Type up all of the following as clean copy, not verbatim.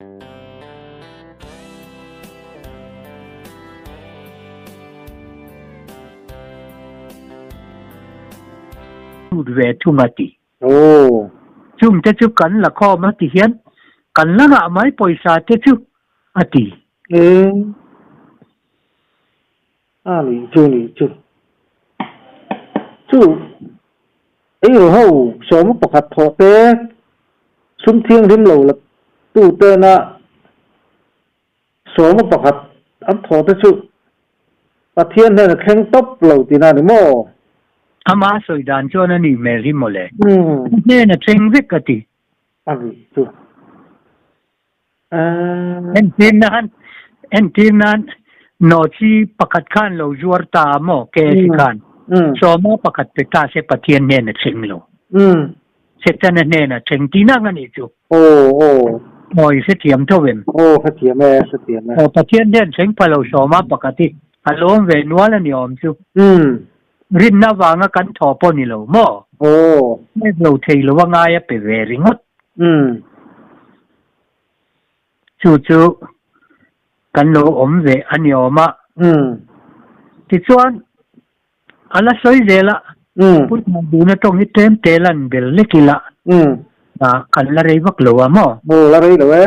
Lut ve thung a ti. Aw. Chung te chu kan la khawm a ti hian kan la ngah mai pawisa te chu a ti. E. A nih chu nih chu. Chu eiru ho sawma pakhat thawh te sum thianghlim lo la tu tena sawma pakhat an thawh te chu Pathian hnena thleng tawp lo tihna a ni maw? Ama sawi dan chuan a nih hmel hi mawle. Hnena thleng vek a ti. A nih chu. Entir nan, entir nan nawhchi pakhat khan lo zuar ta a maw KFC khan sawma pakhat pe ta se Pathian hnena thleng lo. Setana hnena thleng tihna ang a nih chu. Aw aw. Aw i hrethiam tho em? Aw hrethiam e, hrethiam e. Aw Pathian hnen thleng pha lo sawma pakhat hi a lawm ve nual a ni awm chu. Rinna vanga kan thaw pawh ni lo maw? Aw. Pek lo thei lo a ngai a pe ve ringawt. Chu chu kan lo awm ve a ni awm a. Tichuan, a la sawi zel a, Pu Thaiduna tawng hi tlem te lan bel lek ila, kan la rei vak lo a maw? Aw, la rei lo e.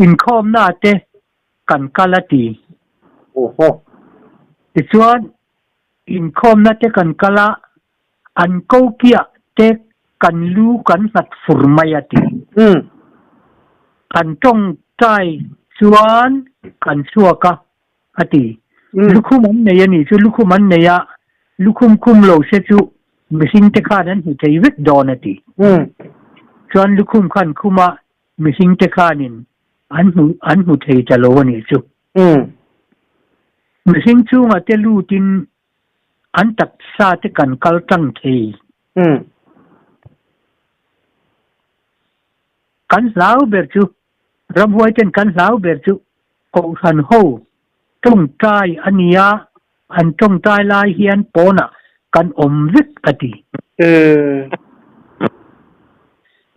Inkhawmna te kan kal a ti. Awhaw. Tichuan, inkhawmna te kan kal a, An ko kiah te kan lu kan nghat fur mai a ti. An tawngtai chuan kan chhuak a, a ti. Lukhum an nei a nih chu lukhum an nei a, lukhum khum lo se chu mihring te khan an hmu thei vek dawn a ti. Chuan lukhum khan khum a, mihring te khanin an hmu an hmu thei ta lo a nih chu. Mihring chungah te lutin An taksa te kan kal tlang thei. Kan hlau ber chu, ramhuai ten kan hlau ber chu Kohhran ho tawngtai a nia, an tawngtai lai hian pawnah kan awm vek a ti.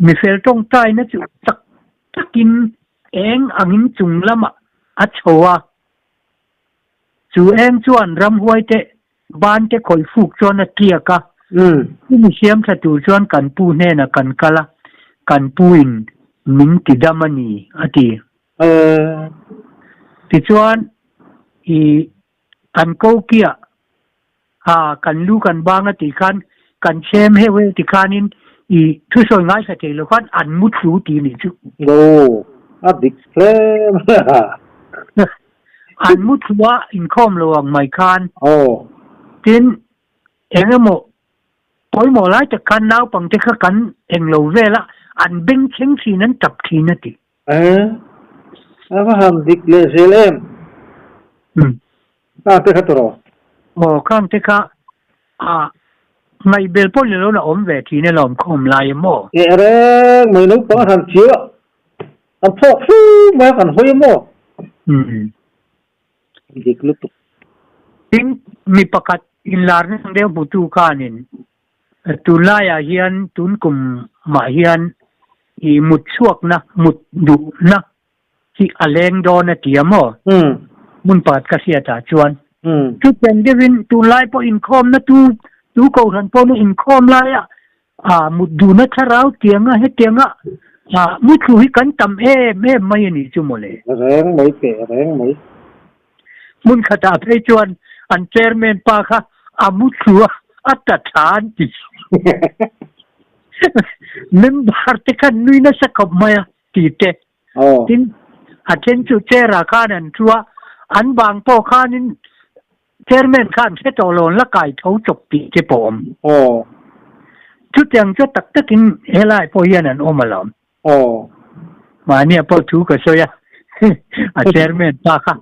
Mifel tawngtaina chu chak takin eng angin chung lamah a chho a. Chu eng chuan ramhuaite bante khawih fuk chuan a tliak a, chumi siam tha tur chuan kan pu hnenah kan kal a, kan puin min ti dam a ni, a ti. Tichuan, i an kokiah, ha, kan lu kan bang a tih khan, kan chhem heuh heuh ti khanin i thusawi ngaithla thei lo khan an mu thlu tih nih chu. Aw, a dik hle mai a. An mu thlu a, inkhawm lo ang mai khan. Aw. Tin, eng emaw pawimawh lai tak khan naupangte kha kan eng lo vel a, an beng thleng thin, an tap thin a ti. E, a va han dik leh zel em? Khang te kha tawh. Aw, khang te kha a ngaihbel pawh ni lo na awm ve thin e lawm khawm lai em aw? Nge reng mai naupang a han chiu a, kan phawk fu mai a kan hawi em aw? Dik lutuk. Tin, mi pakhat inlarna ang deuh hmutu khanin Tunlaiah hian tun kum mah hian i mut chhuakna, mut duhna hi a leng dawn a ti a maw? Hmun pakhat ka hriat ah chuan. Chutiang deuhin tunlai pawh inkhawmna tu tu kohhran pawhna inkhawm laia ah mut duhna thlarau tianga hetianga ah muthlu hi kan tam em em mai a nih chu mawle. Reng mai teh reng mai. Hmun khatah phei chuan an chairman pa kha a mu thlu a, a ta tha an ti. Member te khan nui nasa khawp mai a ti te. Tin, a then chu chair ah khan an thu a, an bang pawh khanin chairman khan hre tawh lo an la kai tho chawp tih te pawh awm. Chutiang chu tak takin helai pawh hian an awm alawm. Aw. Mahnia pawh thu ka sawi a, a chairman pa kha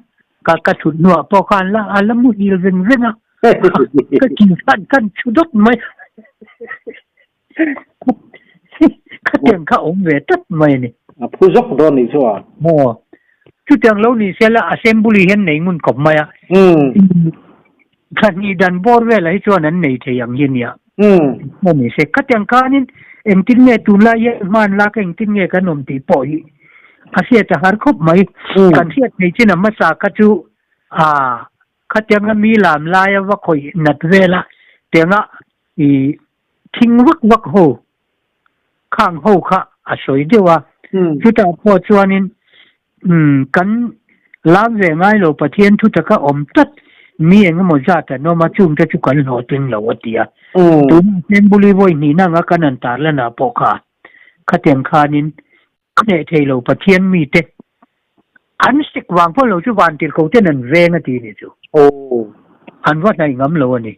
ka ka thut hnuah pawh khan la a la muhil veng veng a, ka ki khan kan chhu dawt mai khatiang kha awm ve tlat mai a ni. A phu zawk dawn nih chu a. Aw. Chutiang lo ni se la assembly hian nei ngun khawp mai a. Thla hnih dan bawr velah hi chuan an nei thei ang hi a nia. A ni se. Khatiang khanin engtin nge tunlai hian hman lak engtin nge kan awm tih pawh hi A hriat a har khawp mai. Kan hriat thei chin a hmasa kha chu a khatianga mi lam laia va khawih nat vela tianga i thing vak vak ho khang ho kha a sawi deuh a. Chutah pawh chuanin kan lam ve ngai lo Pathian thu taka awm tlat mi engemaw zat an awm a, chungte chu kan hlawhtling lo a ti a. Tunah Assembly vawi hnihna anga kan han tarlanah pawh kha khatiang khanin a hneh thei lo Pathian mite an sik vang pawh lo chu van tirhko ten an veng a ti ni chu. An va hnaih ngam lo a ni.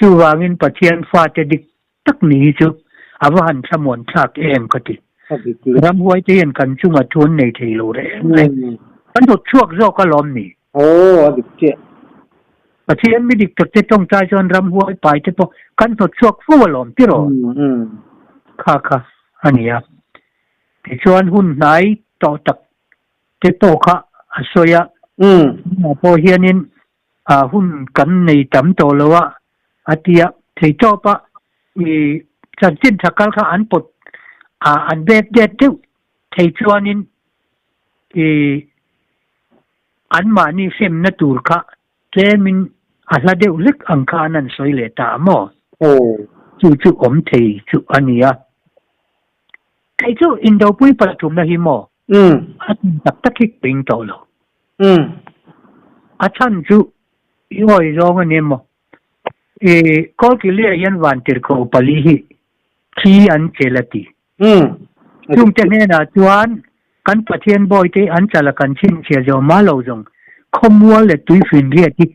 Chuvangin Pathian fate dik tak ni hi chu a va han thlamuan thlak em ka ti. Ramhuai te hian kan chunga thu an nei thei lo reng reng. Kan hnawt chhuak zawk alawm ni. Aw, a dik chiah. Pathian mi dik tak te tawngtai chuan ramhuai pai te pawh kan hnawt chhuak fo alawm tiraw? Kha kha a ni a. Tichuan hun hnai tawh tak te pawh kha a sawi a. Tunah pawh hianin a hun kan nei tam tawh lo a, a ti a. Theitawp a i chanchin tha kal kha an pawt a, an bek det deuh thei chuanin i anmahni hremna tur kha tlemin a hla deuh hlek ang khan an sawi leh ta a maw? Chu chu awm thei chu a ni a. Kei chu Indopui pathumna hi maw? A tum tak tak hi ka ring tawh lo. A chhan chu i awi zawng a ni maw? I Kawlkilia hian Vantirhkoh pali hi thi an chel a ti. Chungte hnenah chuan kan Pathian bawite an chala kan chhinchhiah zawh mah lo zawng khawmual leh tuifinriat hi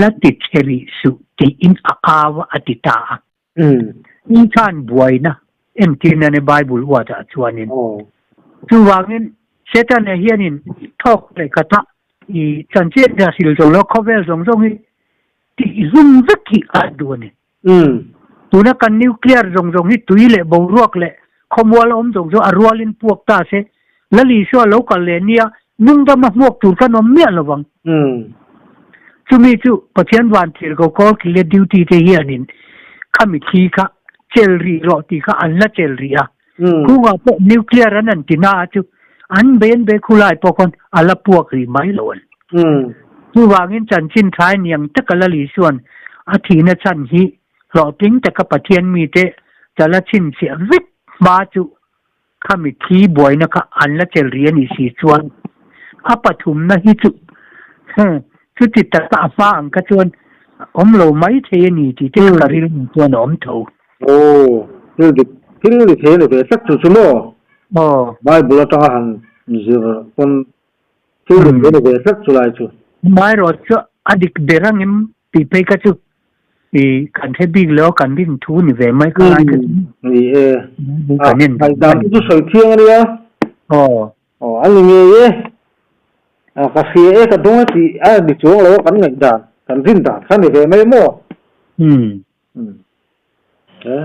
la ti chhe rih suh tiin a au a, a ti ta a. Ni khan buaina entirna ni Bible uatah chuanin. Chuvangin Setana hianin thawk leh khatah i chanchin a hril zawng lo khawvel zawng zawng hi tihhlum vek hi a duh a ni. Tuna kan nuclear zawng zawng hi tui leh boruak leh khawmual awm zawng zawng a rualin puak ta se, Lal Isua lo kal leh nia nungdama hmuak tur kan awm miah lovang. Chumi chu Pathian van thil ko kawl kil leh duty te hianin khami thi kha chel rih rawh tih kha an la chel rih a. Khungah pawh nuclear an an ti na a chu an bei an bei khulai pawh khawn a la puak rih mai lo an. Chuvangin chanchin thlai niang taka Lal Isua'n a thihna chhan hi hlawhtling taka Pathian mite chala chhinchhiah vek hma chu khami thi buaina kha an la chel rih a nih si chuan a pathumna hi chu chuti taka a hma ang kha chuan awm lo mai thei a ni tih te ka rilru chuan a awm tho. Aw, thil dik, thil ni thei a ni ve tlat chu chu maw? Aw. Bible atanga han zir pawn thil dik thei a ni ve tlat chu lai chu. Amaherawhchu a dik ber angem tih phei kha chu I kan hre bik lo, kan rin thu ni ve mai kha lai kha chu. Ni e. Kan en Ngaih dan chu sawi thiang a nia. Aw. Aw, a ni ngei e. A ka hria e, ka dawng e tih a ni chuang lo a kan ngaih dan, kan rin dan kha ni ve mai maw? Umm. E.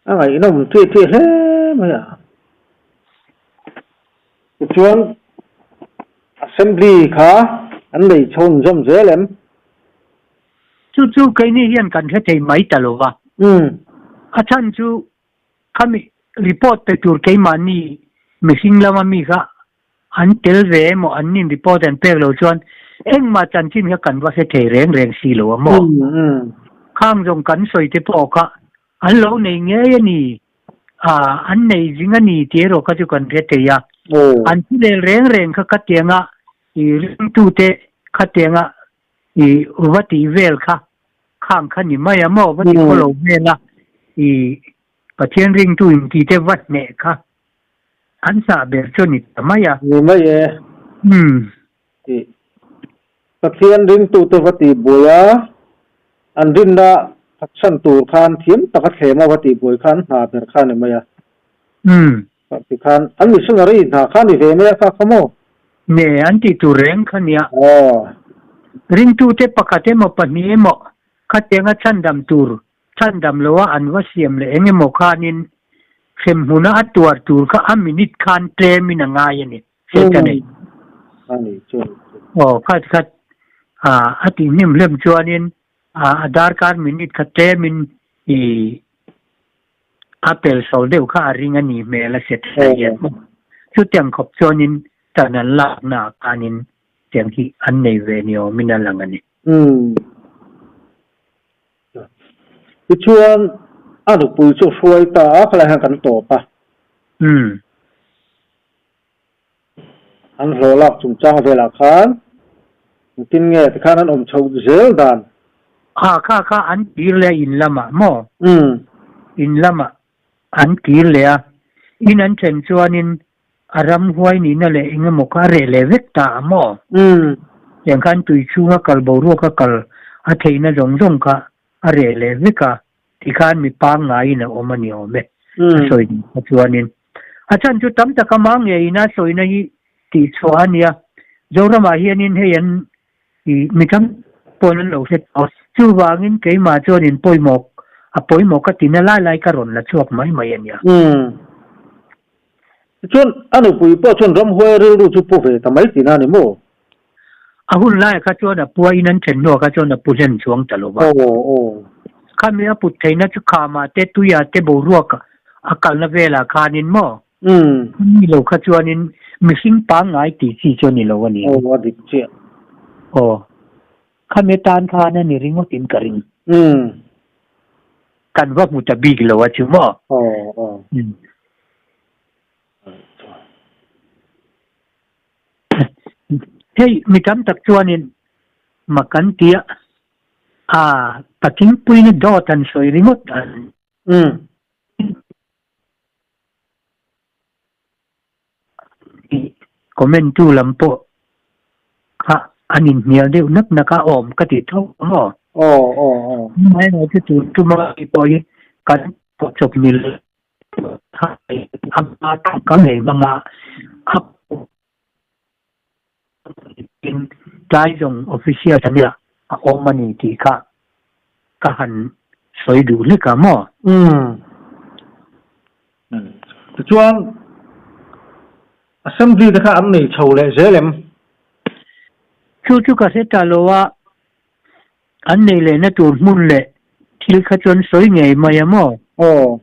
A ngaihnawm ṭih ṭih hle mai a. Tichuan Assembly kha an nei chhawn zawm zel em? Chu chu keini hian kan hre thei mai ta lo va. A chhan chu khami report pe tur keimahni mihring lama mi kha an tel ve emaw an nin report an pek lo chuan engmah chanchin kha kan va hre thei reng reng si lo a maw? Khang zawng kan sawi te pawh kha an lo nei ngei a ni, an nei zing a ni tih erawh kha chu kan hre thei a. An thu lel reng reng kha khatianga i ringtute khatianga i va tih vel kha khang kha ni mai a maw? Va ti khaw lo vel a i Pathian ringtu intite va hneh kha An sah ber chu ni ta mai a. Ni mai e. Umm. Tih. Pathian ringtute va tih buai a, an rinna thakchhan tur khan thiam taka thlema va tih buai kha an hna ber kha ni mai a. Umm. Ti khan an missionary hna kha ni ve mai a kha kha maw? Ne, an tih tur reng kha nia. Aw. Ringtute pakhat emaw pahnih emaw khatianga chhandam tur Chhandam loa an va siam leh eng emaw khanin hremhmuna a tuar tur kha a minute khan tlemin a ngai a ni, Satan ei. A ni chu. Aw, khat khat a tih hnim hlem chuanin a darkar minute kha tlemin i a pel so deuh kha a ring a ni hmel a Satan hian. Chutiang khawp chuanin tan an laknaah khanin tiang hi an nei ve ni awmin a lang a ni. Umm. Tichuan a nupui chu hruai ta a, khalai hian kan tawp a. Umm. An hlawh lak chungchang velah khan engtin nge tikhan an awm chho zel dan? Kha kha kha an kir leh a in lamah maw? Umm. In lamah an kir leh a, in an then chuanin a ramhuai nihna leh eng emaw kha a reh leh vek ta a maw? Umm. Tiang khan tui chhunga kal boruaka kal a theihna zawng zawng kha a reh leh vek a, tikhan mi pangngaiin a awm a ni awm e, a sawi nih kha chuanin. A chhan chu tam taka mah ngeiin a sawina hi tihchhuah a nia. Zoramah hianin hei an i mi tam pawn an lo hre tawh a, chuvangin keimah chuanin pawimawh a pawimawh ka tina lai lai ka rawn la chhuak mai mai a nia. Umm. Tichuan a nupui pawh chuan ramhuai rilru chu pu ve ta mai tihna a ni maw? A hun laiah kha chuan a pua in an then hnuah kha chuan a pu hlen chuang ta lo va. Khami a put theihna chu khamah te tuiah te boruak a kalna velah khanin maw? Ni lo kha chuanin mihring pangngai tih chi chu a ni lo a ni. Aw a dik chiah. Aw. Khami atan khan a ni ringawt in ka ring. Kan va hmu ta bik lo a chu maw? Aw aw. Hei mi tam tak chuanin mak an ti a, aa patling puiin dawt an sawi ringawt an. Comment tu lam pawh kha an inhnial deuh nak nak a awm ka ti tho maw? Aw aw aw. Amaherawhchu tun tuma mi pawh hi kan pawhchawp ni lo. Ka ngei hmang a, a tlai zawng official ania a awm a ni tih kha ka han sawi duh hlek a maw? Umm. Tichuan Assembly te kha an nei chho leh zel em? Chu chu ka hre ta lo a, An nei lehna tur hmun leh thil kha chuan sawi ngei mai a maw? Aw.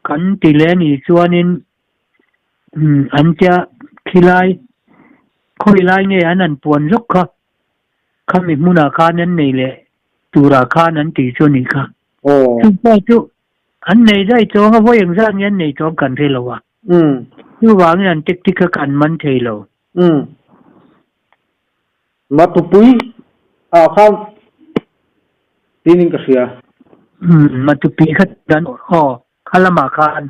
Kan ti leh a nih chuanin an tia khilai khawi lai nge an han puan zawk kha, khami hmunah khan an nei leh turah khan an tih chu a nih kha. Aw. Chu pawh chu an nei daih chuang a, vawi engzat nge an nei chuang kan hre lo a. Chuvangin an tactic kha kan man thei lo. Matupui ah khan tinin ka hria. Umm Matupui kha dan aw kha lamah khan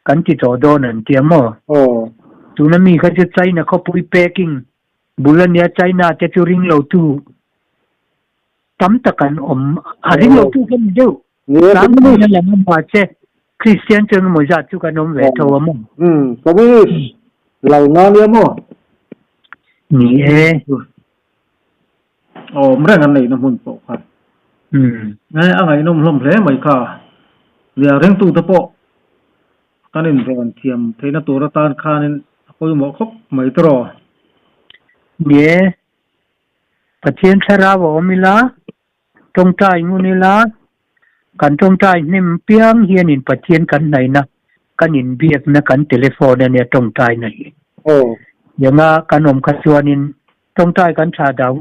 kan ti tawh dawn an tia maw? Aw. Tuna mi kha chu China khawpui packing bul a nia China te chu ring lo tu tam tak an awm a ring lo tu kha ni deuh. Tlangpui a lang a mahse Kristian chu engemaw zat chu kan awm ve tho a maw? Umm Communist lo na nia maw? Ni e. Awm reng an neihna hmun pawh kha. Umm. E a ngaihnawm hlawm hle mai kha. Nia ringtute pawh kan inrawn thiam theihna tur atan khanin a pawimawh khawp mai tiraw? Ni e. Pathian thlarau a awm ila. Tawngtai ngun ila, kan tawngtai hnem piang hianin Pathian kan hnaihna, kan inbiakna, kan telephone a nia tawngtaina hi. Yanga kan awm kha chuanin tawngtai kan tha dau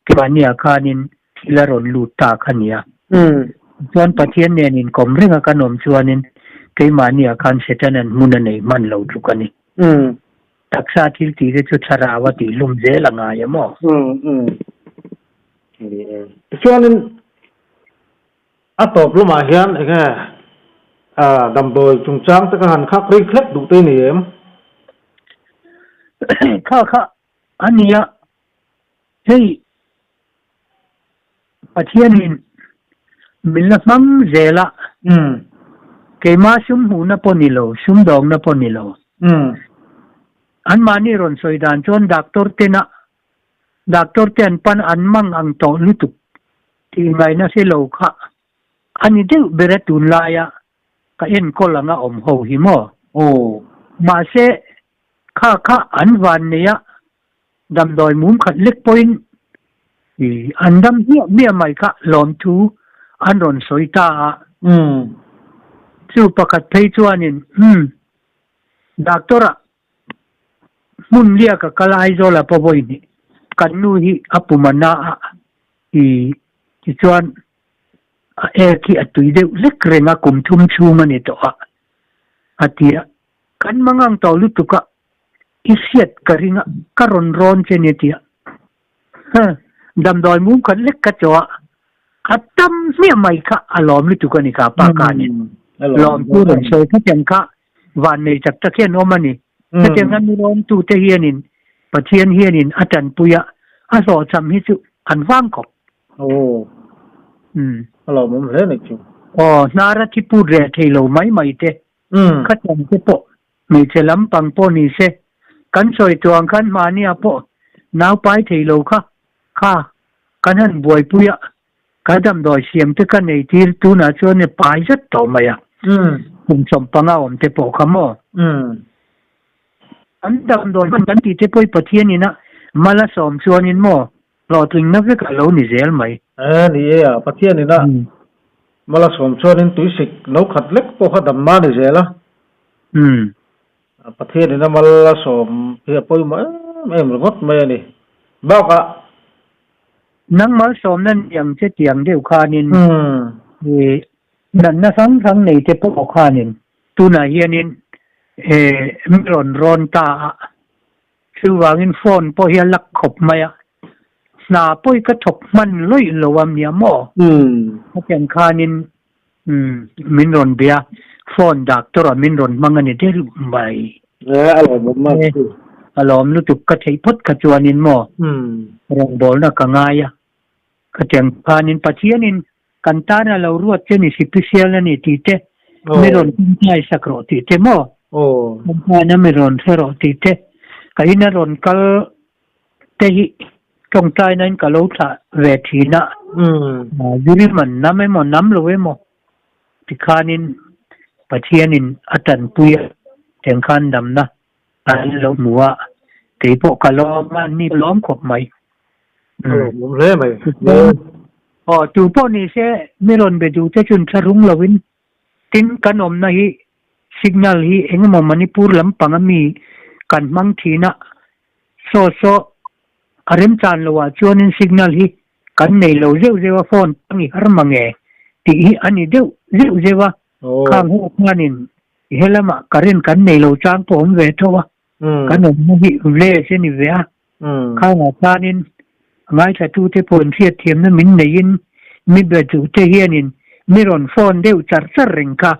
keimahniah khanin thil a rawn lut ta kha nia. Chuan Pathian nen inkawm renga kan awm chuanin keimahniah khan Setanan hmun a nei hman lo tluk a ni. Taksa thil tih te chu thlarau a tih hlum zel a ngai a maw? Tichuanin a tawp lamah hian eng nge damdawi chungchang te kha han khak rik hlek duh te ni em? Kha kha a nia, hei Pathianin min la hmang zel a, keimah sum hmuhna pawh ni lo, sumdawngna pawh ni lo. Anmahni rawn sawi dan chuan doctor tena Doctor te an pan an mang ang tawh lutuk tih ngaihna hre lo kha a ni deuh ber a tunlaia ka enkawl anga awm ho hi maw? Aw. Mahse, kha kha an van nei a, damdawi mum khat lek pawhin i an dam hmiah hmiah mai kha lawmthu an rawn sawi ta a. Umm. Chu pakhat phei chuanin, Umm, doctor-ah. Hmun lia ka kal a Aizawl ah pawh vawi hnih kan nu hi a pum a na a i tichuan a ek hi a tui deuh hlek reng a kum thum chhung a ni tawh a a ti a kan mangang tawh lutuk a i hriat ka ring a ka rawn rawn che ni a ti a huh damdawi mum khat lek ka chaw a a tam hmiah mai kha a lawm lutuk a ni kha pa khanin lawm chu rawn sawi kha tiang kha van nei tak tak hian awm a ni. Hetiang a nirawmtute hianin Pathian hianin a tanpui a, a hlawhchham hi chu an vang khawp. Aw. Umm. A lawmawm hle ni chu. Aw, hnara thi put reh thei lo mai mai te. Umm. Khatiang te pawh hmeichhe lampang pawh ni se, kan sawi tawh ang khan mahnia pawh nau pai thei lo kha kha kan han buaipui a, Ka damdawi siam te ka nei tir tunah chuan i pai zet tawh mai a, kum 15 awm te pawh kha maw? Kan damdawi hman kan tih te pawh i Pathian ina mal a sawm chuanin maw hlawhtling na vek a lo ni zel mai. E, ni e a, Pathian ina mal a sawm chuanin tuisik no khat lek pawh kha dam na ni zel a. Pathian ina mal a sawm hi a pawimawh em em ringawt mai a ni. Bakah Nang malsawmna ni ang che tiang deuh khanin i natna hrang hrang nei te pawh khanin tunah hianin mi rawn rawn ta a, chuvangin phone pawh hi a lak khawp mai a, hna pawh hi ka thawk hman lawih lo a nia maw? Hetiang khanin min rawn bia, phone doctor ah min rawn hmang a ni deuh mai. A lawmawm a chu. A lawm lutuk ka theih phawt kha chuanin maw rawngbawlna ka ngai a, khatiang khanin Pathianin kan tana lo ruat che ni sipisial a ni tih te, mi rawn tawngtai sak rawh tih te maw, tawngtaina mi rawn hre rawh tih te, ka ina rawn kal te hi tawngtaina in ka lo thlah ve thin a, Zurim an nam emaw nam lo emaw tikhanin Pathianin a tanpui a, tiang khan damna an lo hmu a, keipawh ka lawm a, ni lawm khawp mai. Ka lawmawm hle mai. Aw, tu pawh ni se mi rawn be duh te chun thla rung lovin tin kan awmna hi signal hi engemaw Manipur lampang ami kan hmang thin a, saw saw a remchan loh ah chuanin signal hi kan nei lo zeuh zeuh a phone tang i har mange tih hi a ni deuh zeuh zeuh a, khang ho khanin helamah current kan nei lo chang pawh awm ve tho a, kan awmna hi village a ni ve a, khangah khanin ngaithlatute pawh inhriatthiamna min neiin mi be duhte hianin mi rawn phone deuh char char reng kha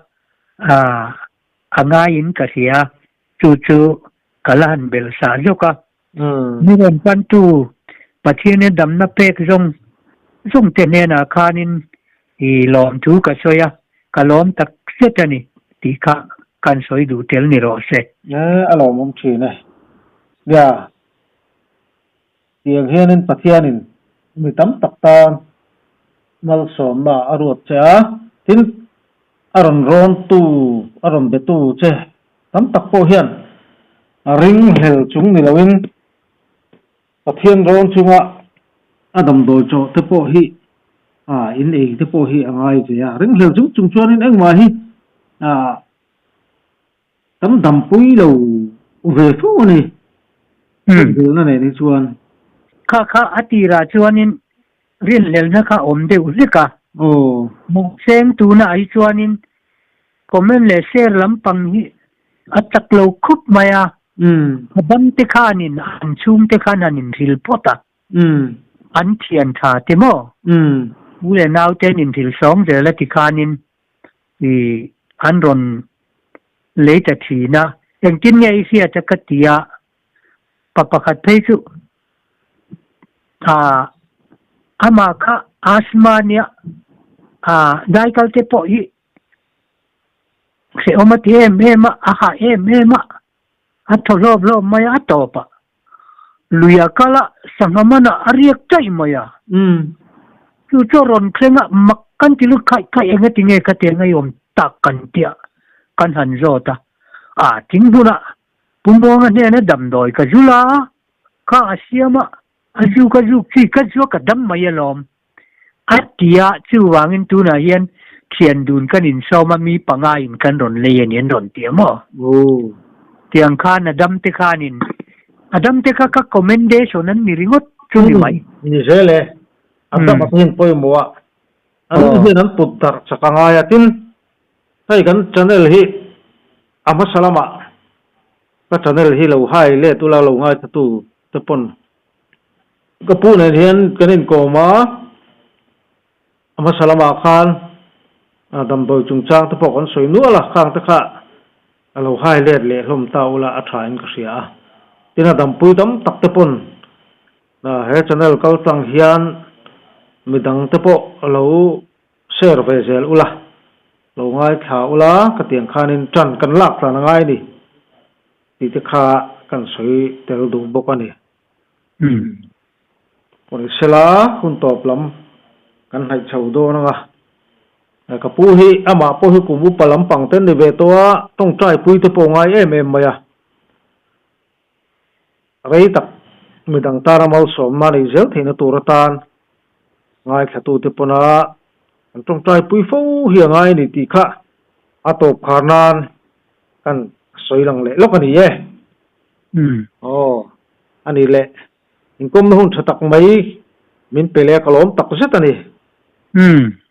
a ngaiin ka hria, chu chu ka la han belh sah zawk a. Mi rawn pantu Pathianin damna pek zawng zawng te hnenah khanin i lawmthu ka sawi a, ka lawm tak zet a ni tih kha kan sawi duh tel ni rawh se. E, a lawmawm thin e. Nia, tiang hianin Pathianin mi tam tak tan malsawmna a ruat che a, tin a rawn rawntu, a rawn betu che Tam tak pawh hian a ringhlel chung ni loin Pathian rawn chunga a damdawi chawh te pawh hi a in ei te pawh hi a ngai ve a. Ringhlel chung chung chuanin engmah hi kan dampui lo ve fo a ni. Rinhlelna nen hi chuan. Kha kha a tirah chuanin rinhlelna kha awm deuh hlek a. Mahse tuna ai chuanin Comment leh share lampang hi a chak lo khup mai a, a dam te khanin an chhung te khan an inhril phawt a, an thian tha te maw? U leh nau te an inhril sawng zel a ti khanin i an rawn lei ta thin a, engtin nge i hriat a ka ti a, pa pakhat phei chu ah amah kha asthma nia ah daikal te pawh hi Hrehawm a ti em em a, a hah em em a, a thaw hlawp hlawp mai a, a tawp a. Lui a kal a, sangha manah a riak chaih mai a. Chu chu a rawn thleng a, mak kan ti lut khaih khaih eng ati nge ka ti eng a i awm tak kan tia kan han zawt a. A thing hmunah Pumuanga hnena damdawi ka zul a, kha a siam a, a zu ka zuk chi ka zua ka dam mai alawm. A ti a, chuvangin tunah hian thian dun kan insawm a, mi panga in kan rawn lei a ni an rawn ti a maw? Tiang khan a dam te khanin A dam te kha ka commendation an ni ringawt chu ni mai. Ni zel e. A dam a hian pawimawh a. An hian an put darh chak a ngai a. Tin, hei kan channel hi a hmasa lamah ka channel hi lo hai let ula lo ngaithatu te pawn ka pu nen hian kan inkawm a. A hmasa lamah khan damdawi chungchang te pawh kan sawi nual a, khang te kha a lo hai let leh hlawm ta ula a tha in ka hria a. Tin a dampui tam tak te pawn he channel kal tlang hian midang te pawh a lo share ve zel ula, lo ngaithla ula ka tiang khanin tan kan lak tlan a ngai a ni tih te kha kan sawi tel duh bawk a ni. Pawlisela hun tawp lam kan hnaih chho dawn ang a, ka pu hi amah pawh hi kum upa lampang te ni ve tawh a, tawngtai pui te pawh ngai em em mai a. Rei tak midang tana malsawmna nei zel theihna tur atan ngaithlatute pawna an tawngtai pui fo hi a ngai a ni tih kha a tawp khar nan kan sawi lang leh lawk a ni e. Aw, a ni leh. Inkawmna hun tha tak mai min pe leh a ka lawm tak zet a ni. Umm.